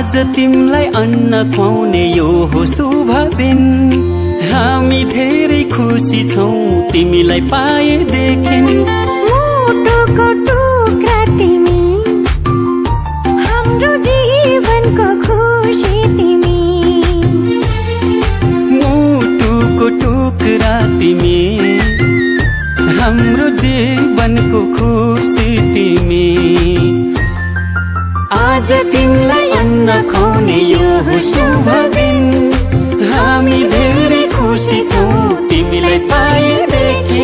आज तिमलाई अन्न खुवाउने यो हो शुभ दिन। हामी धेरै खुसी छौं तिमीलाई पाएदेखि। मुटुको टुक्रा तिमी, हाम्रो जीवनको खुसी तिमी। मुटुको टुक्रा तिमी, हाम्रो जीवनको खुसी तिमी। आज तिमीलाई अन्न खुवाउने यो हो शुभ दिन। हामी धेरै खुसी छौं तिमीलाई पाएदेखि।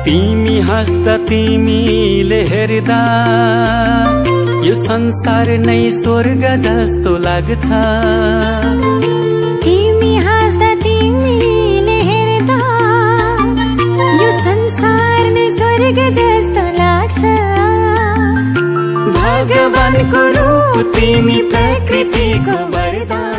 तिमी हाँस्दा तिमीले हेर्दा यो संसार नै स्वर्ग जस्तो लाग्छ। तिमी हाँस्दा तिमीले हेर्दा यो संसार नै स्वर्ग जस्तो लाग्छ। भगवानको रूप तिमी, प्रकृतिको वरदान।